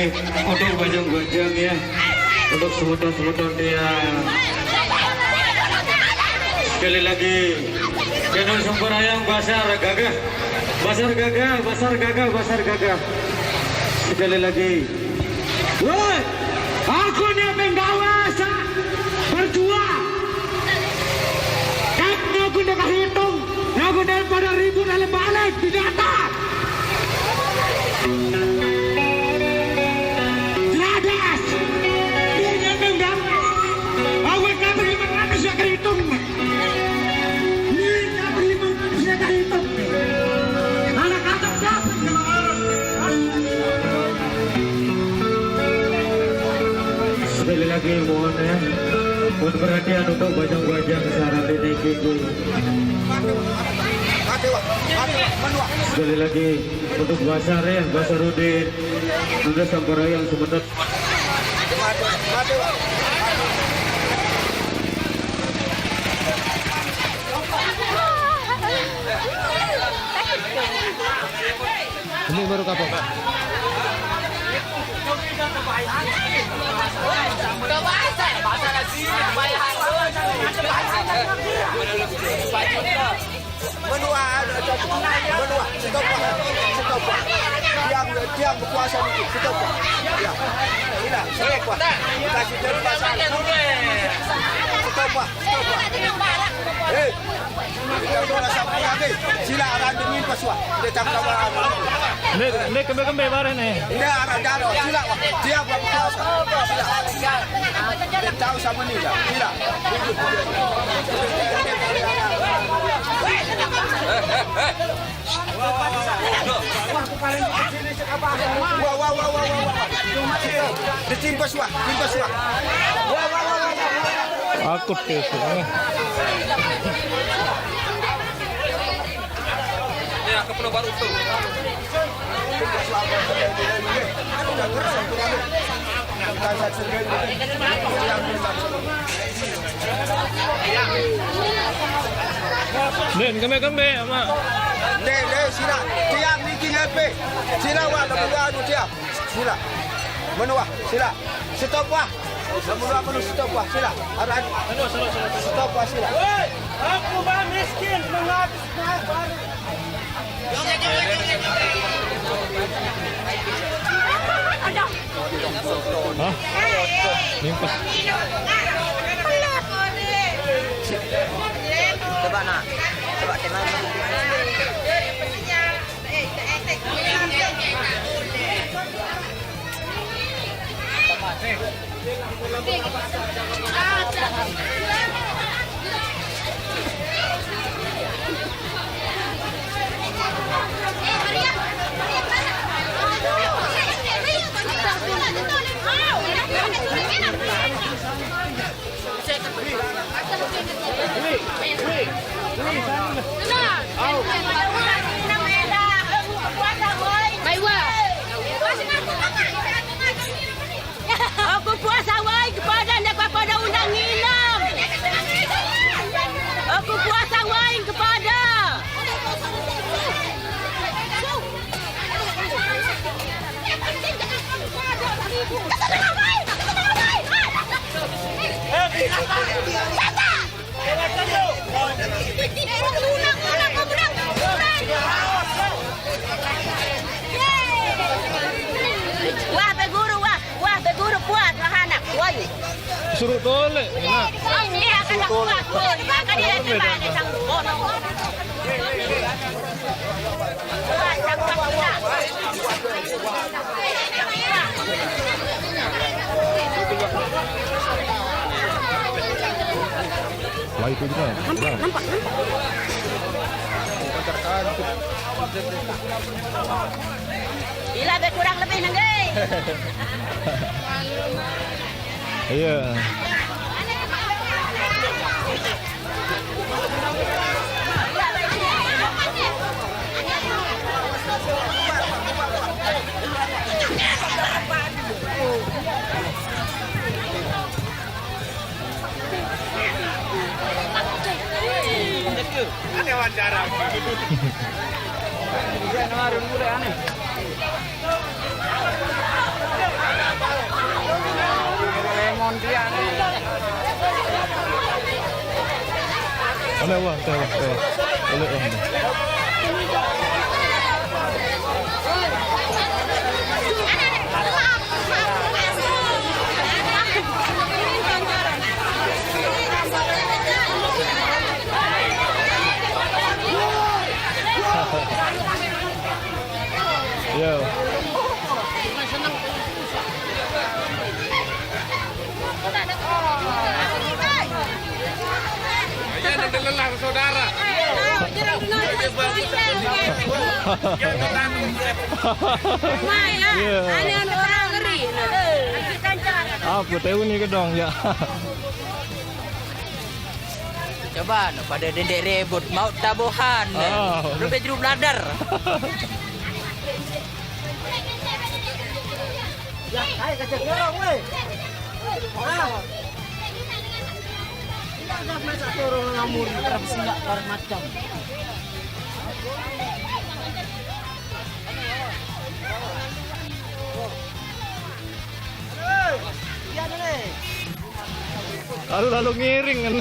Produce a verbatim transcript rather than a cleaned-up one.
Untuk bajang-bajang ya, untuk semeton-semeton dia. Sekali lagi, channel Semperayang Basar Gagah, Basar Gagah, Basar Gagah, Basar Gagah. Sekali lagi, woi, aku ni penggawa sa berjuang. Kan aku dah hitung, aku daripada ribut dalam balik binatang. Cerdas. Dia nyampe enggak? Awet kata lima ratus ya kehitung. Ini kata lima ratus ya kehitung. Anak kata dapat. Sekali lagi mohon ya, mohon perhatian untuk bajang-bajang sarang di Niki. Sekali lagi untuk Basar ya, Basarudin. Sudah sampai yang sebentar. Ini baru kapok. Menua, menua, stop, stop. Tiang, tiang berkuasa itu, stop. Ya. Sila, stop. Kasih dia pasal. Stop, stop. Hei. Kita tu rasa punya habis. Sila arah demi pasuah. Dia tak kawan. Ni, ni kembe-kembe bareh ni. Dia arah darah. Sila, wah. Dia berkuasa. Sila. Dia tahu sama ni dah. Sila. Wah, wah, wah, wah, wah, wah. Dia timpas, wah. Timpas, wah. Wah, wah, wah, wah, wah. Aku tu. Ya, ke Pulau Baru tu. Din, kembe-kembe, Mak. Dek, dek, sila. Tiang ni tinggal pe. Sila, wah, dah buat tu tiang. Sila. Menua, sila. Stop, wah. Menua, menua, stop, wah. Sila. Arah. Stop, wah, sila. Woi, aku bah miskin, mengaku. Hah? Limpas. Coba, nak. Coba, kemana? Aku puasa wain kepada ndak pada undang ngilam. Aku puasa wain kepada. Wah, beguru, wah, wah, beguru kuat, wah, anak, wah. Suruh tolek, nak. Suruh tolek. Lah itu juga. Nampak, nampak, nampak. Gila, be kurang lebih nengge. Iya. Ada wawancara. Iya, kemarin mulai aneh. Ame wah, teh wah, teh wah. Boleh wah. Yo. Ayan, ang lelah, saudara. Iya. Apa teh ini kedong ya? Coba no, pada dendek rebut mau tabohan. Oh. Lu bejru bladar. Ya, ayo kerja dorong, weh. Ah. Tidak ada masa dorong ngamur terus enggak bar macam. Iya, nih. Lalu lalu ngiring kan.